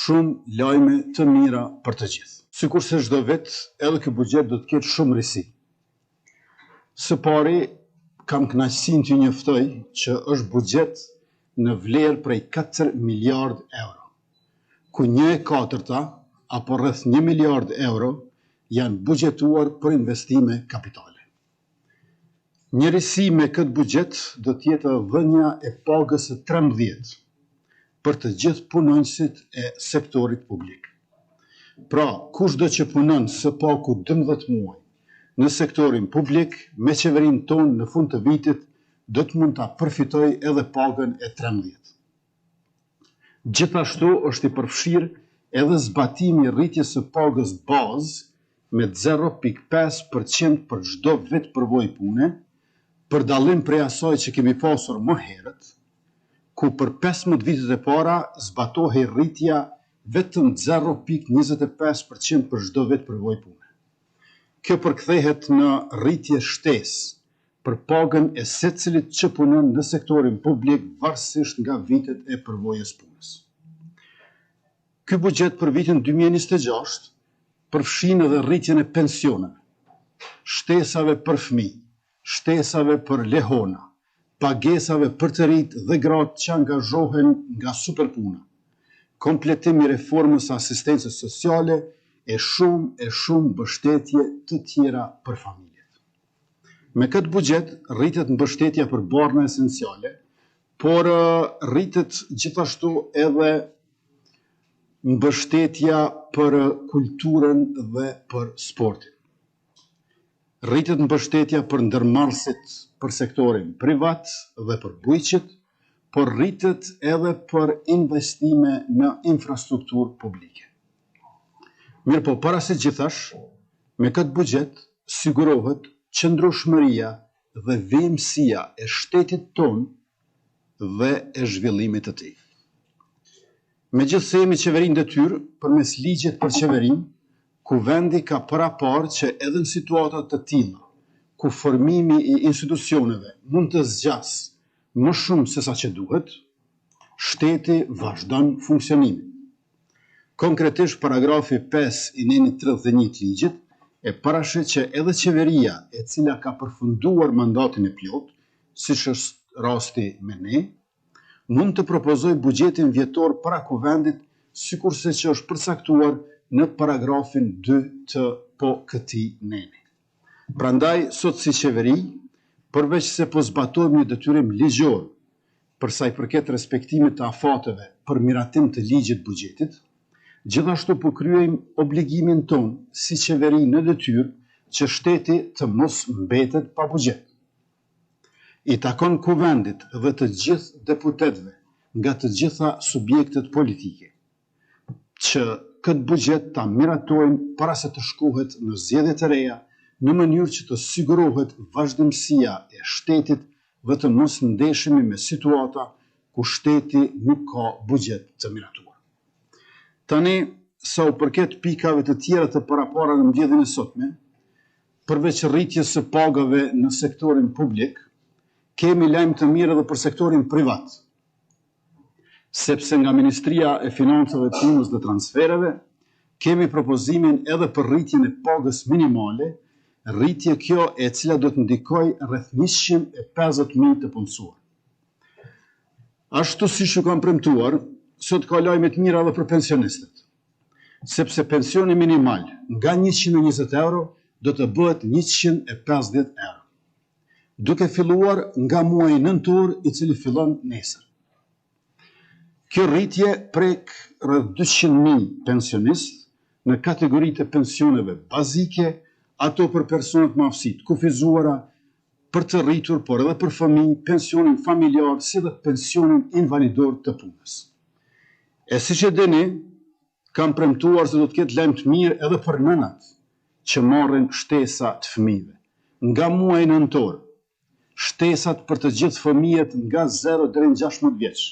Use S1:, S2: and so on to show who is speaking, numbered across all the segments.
S1: shumë lajme të mira për të gjithë. Sikurse çdo vit, edhe ky buxhet do të ketë shumë risi. Së pari, kam kënaqësinë t'ju njoftoj që është buxhet në vlerë prej 4 miliardë euro, ku një e katërta apo rreth 1 miliard euro janë buxhetuar për investime kapitale. Një risi me këtë buxhet do të jetë edhe dhënia e pagës së 13 për të gjithë punonjësit e sektorit publik. Pra, kushdo që punon së paku 12 muaj në sektorin publik me qeverinë tonë në fund të vitit do të mund ta përfitojë edhe pagën e 13. Gjithashtu është i përfshirë edhe zbatimi i rritjes së pagës bazë me 0.5% për çdo vit përvojë pune, për dallim prej asaj që kemi pasur më herët, ku për 15 vitet e para zbatohej rritja vetëm 0.25% për çdo vit përvojë pune. Kjo përkthehet në rritje shtesë për pagën e secilit që punon në sektorin publik varësisht nga vitet e përvojës punës. Ky buxhet për vitin 2026 përfshin edhe rritjen e pensioneve, shtesave për fëmijë, shtesave për lehona, pagesave për të rinjtë dhe gratë që angazhohen nga superpuna, kompletim i reformës së asistencës sociale e shumë e shumë mbështetje të tjera për familjet. Me këtë buxhet rritet mbështetja për barna esenciale, por rritet gjithashtu edhe mbështetja për kulturën dhe për sportin. Rritet mbështetja për ndërmarrësit për sektorin privat dhe për bujqit, por rritet edhe për investime në infrastrukturë publike. Mirëpo, para se gjithash, me këtë buxhet sigurohet qëndrueshmëria dhe vijimësia e shtetit tonë dhe e zhvillimit të tij. Megjithëse jemi qeveri në detyrë, përmes ligjit për qeverinë, Kuvendi ka paraparë që edhe në situata të tilla, ku formimi i institucioneve mund të zgjasë më shumë sesa që duhet, shteti vazhdon funksionimin. Konkretisht paragrafi 5 i nenit 31 të ligjit e parasheh që edhe qeveria e cila ka përfunduar mandatin e plotë, siç është rasti me ne, mund të propozojë buxhetin vjetor para Kuvendit sikurse që është përcaktuar në paragrafin 2 të po këtij neni. Prandaj sot si qeveri, përveç se po zbatojmë një detyrim ligjor për sa i përket respektimit të afateve për miratim të ligjit buxhetit, gjithashtu po kryejmë obligimin tonë si qeveri në detyrë që shteti të mos mbetet pa buxhet. I takon Kuvendit dhe të gjithë deputetëve nga të gjitha subjektet politike që këtë buxhet ta miratojnë para se të shkohet në zgjedhje të reja, në mënyrë që të sigurohet vazhdimësia e shtetit dhe të mos ndeshemi me situata ku shteti nuk ka buxhet të miratuar. Tani, sa u përket pikave të tjera të parapara në mbledhjen e sotme, Përveç rritjes së pagave në sektorin publik, kemi lajm të mirë edhe për sektorin privat, sepse nga Ministria e Financave, Punës dhe Transfereve kemi propozimin edhe për rritjen e pagës minimale, rritje kjo e cila do të ndikojë rreth 150.000 të punësuar. Ashtu siç ju kam premtuar, sot ka lajme të mira edhe për pensionistët. Sepse pensioni minimal nga 120 euro do të bëhet 150 euro. Duke filluar nga muaji nëntor i cili fillon nesër. Kjo rritje prek rreth 200.000 pensionistë në kategoritë e pensioneve bazike, ato për personat me aftësi të kufizuara, për të rritur, por edhe për fëmijë, pensionin familjar si dhe pensionin invalidor të punës. E siç e dini, kam premtuar se do të ketë lajm të mirë edhe për nënat që marrin shtesa të fëmijëve. Nga muaji nëntor, shtesat për të gjithë fëmijët nga 0 deri në 16 vjeç,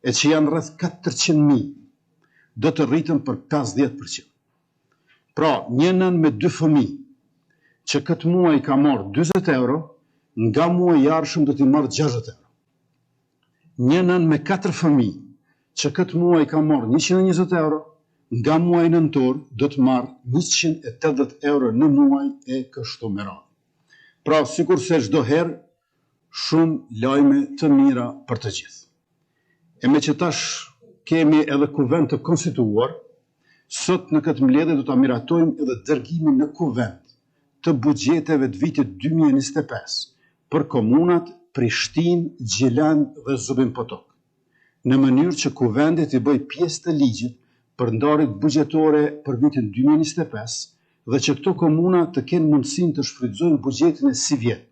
S1: e që janë rreth 400.000, do të rriten për 50%. Pra, një nënë me dy fëmijë, që këtë muaj ka marrë 40 euro, nga muaji i ardhshëm do t'i marrë 60 euro. Një nënë me katër fëmijë, që këtë muaj ka marrë 120 euro, nga muaji nëntor do të marrë 180 euro në muaj e kështu me radhë. Pra, sikurse çdo herë, shumë lajme të mira për të gjithë. E meqë tash kemi edhe kuvend të konstituuar, sot në këtë mbledhje do ta miratojmë edhe dërgimin në kuvend të buxheteve të vitit 2025 për komunat Prishtinë, Gjilan dhe Zubin Potok, në mënyrë që kuvendi t'i bëjë pjesë të ligjit për ndarjet buxhetore për vitin 2025 dhe që këto komuna të kenë mundësinë të shfrytëzojnë buxhetin e sivjet.